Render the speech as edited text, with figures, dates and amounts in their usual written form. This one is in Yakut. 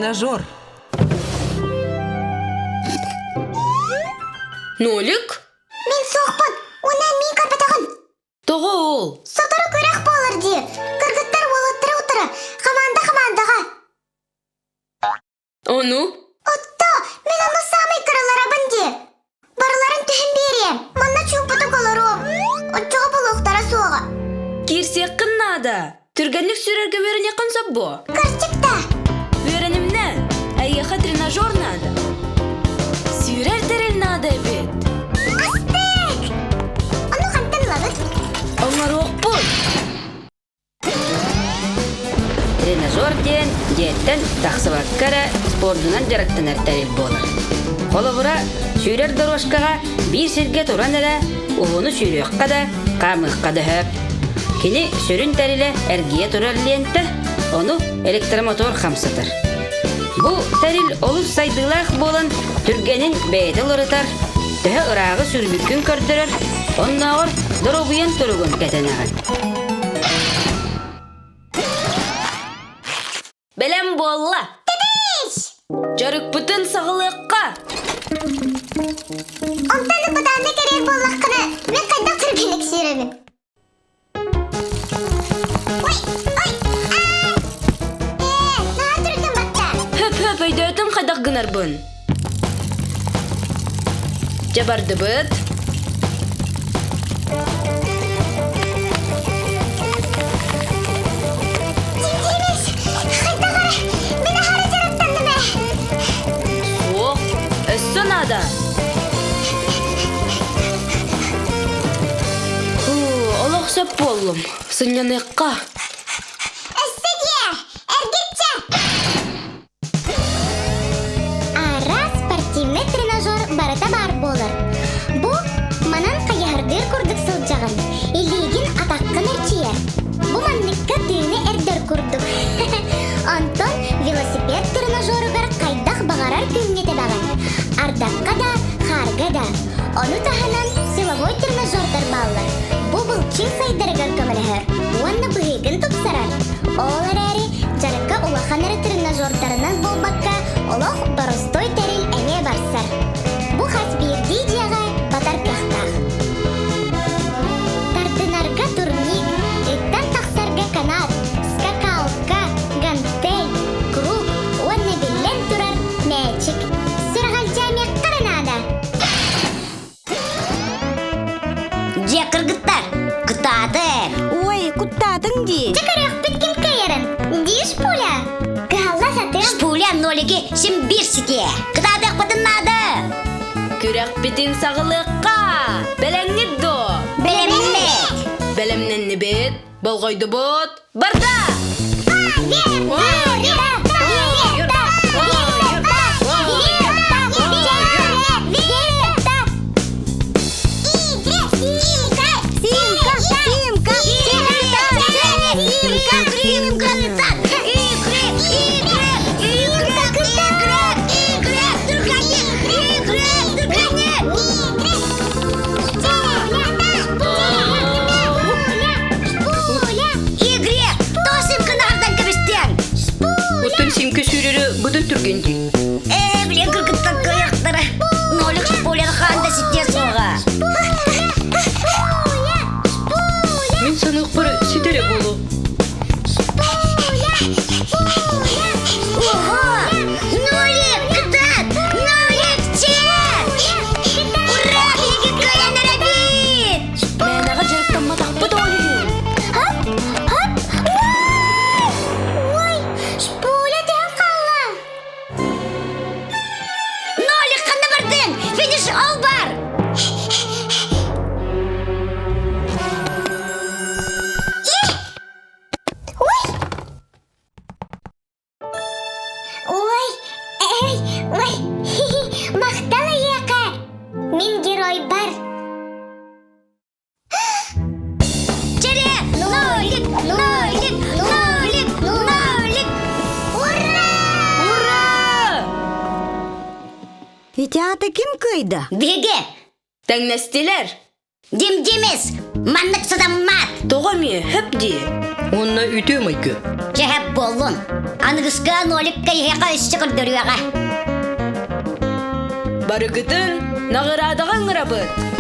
Тренажер. Нолик? Мин суохпун, уонна мин көрбөтөҕүм. Тоҕо ол? Сотору күрэх буолар дии. Кыргыттар уолаттары утары, хамаанда хамаандаҕа. Ону? Отто, мин онно саамай кыраларабын дии. Барыларын түһэн биэриэм. Манна чуумпутук олоруом. Оччоҕо булуохтара суоҕа. Киирсиэххин наада. Түргэнник сүүрэргэ үөрэниэххин сөп буо. Кырдьык да. Үөрэнимнэ. Эйиэхэ тренажер наада. Сүүрэр тэрил наада эбит. Астык! Ону хантан ылабыт? Оҥоруохпут. Тренажер диэн дьиэттэн тахсыбакка эрэ спордунан дьарыктанар тэрил буолар. Холобура, сүүрэр дорожкаҕа биир сиргэ туран эрэ уһуну сүүрүөххэ да, хаамыахха да сөп. Кини сүрүн тэрилэ эргийэ турар лиэнтэ, ону электромотор хамсатар. Бу тэрил олус сайдыылаах буолан түргэнин бэйэтэ уларытар, төһө ырааҕы сүүрбүккүн көрдөрөр, оннооҕор доруобуйаҥ туругун кэтэнэҕин. Бэлэм буолла! Дьарыкпытын саҕалыахха! Онтон ыкытаанна кэрийэр буоллаххына, мин хайдах түргэнник сүүрэбин? Ой, ой, аа! Ээ, наһаа түргэн батта. Хөп-хөп өйдөөтүм хайдах гынарбын. Дьэ бардыбыт. Тимис, хайдах эрэ, мин аһары дьарыктанным ээ. Суох, өссө наада. Олох сөп буоллум. Сынньаныахха. Өссө диэ, эргиччэ. Араас спортивнай тренажер барыта баар буолар. Бу манан хайыһардыыр курдук сылдьаҕын, илиигин атаххын эрчийэр. Бу манныкка тыыны эрдэр курдук. Онтон велосипед тренажеругар хайдах баҕарар күҥҥэ тэбэҕин. Ардахха да, хаарга да. Ону таһынан силовой тренажердар бааллар. Бу былчыҥ сайдарыгар көмөлөһөр уонна быһыыгын тупсарар. Ол эрээри дьарыкка улахан эрэ тренажердарынан буолбакка, олох боростуой тэрил эмиэ барсар. Бу хас биирдии дьиэҕэ батар кыахтаах. Тардынарга турник, ыттан тахсарга канат, скакалка, гантель, круг уонна биллэн турар мээчик. Сүрэҕэлдьээмиэххэ эрэ наада. Дьиэ кыргыттар, кытаатыр. Ой, куттаатыҥ дии. Дьэ көрүөхпүт ким кыайарын. Дии Шпуля. Кыһалла сатыам. Шпуля нолиги син биир ситиэ. Кытаатыахпытын наада. Күрэхпитин саҕалыахха! Бэлэмҥит дуо? Бэлэммит. Бэлэмнэннибит, болҕойдубут, барда! Оттон Симка сүүрэрэ быдан түргэн дии. Ээ, блин, кыргыттар кыайахтара. Нолик шпуляны хаан да ситиэ суоҕа. Мин саныахпар ситэрэ буолуо. Ого! Нолик, кытаат! Нолик, чэ! Ура, биһиги кыайан эрэбит! Мээнэҕэ дьарыктамматахпыт ол иһин. Хоп, хоп, ой! Ой, шпуля түһэн хаалла. Нолик, ханна бардыҥ? Финиш ол бар! Ой! Ой, эй, ой, махтал эйиэхэ! Мин геройбар. Чэрэ! Нолик! Нолик! Нолик! Нолик! Ура! Ура! Ити аата ким кыайда? Биһиги! Тэҥнэстилэр. Дим-димис! Маннык сатаммат! Тоҕо? эмиэ хөп дии. Уонна үтүө майгы. Чэһэп буоллун. Аныгыска ноликка иһиэхэ өссө көрдөрүөҕэ. Барыгытын наҕараадаҕа ыҥырабыт.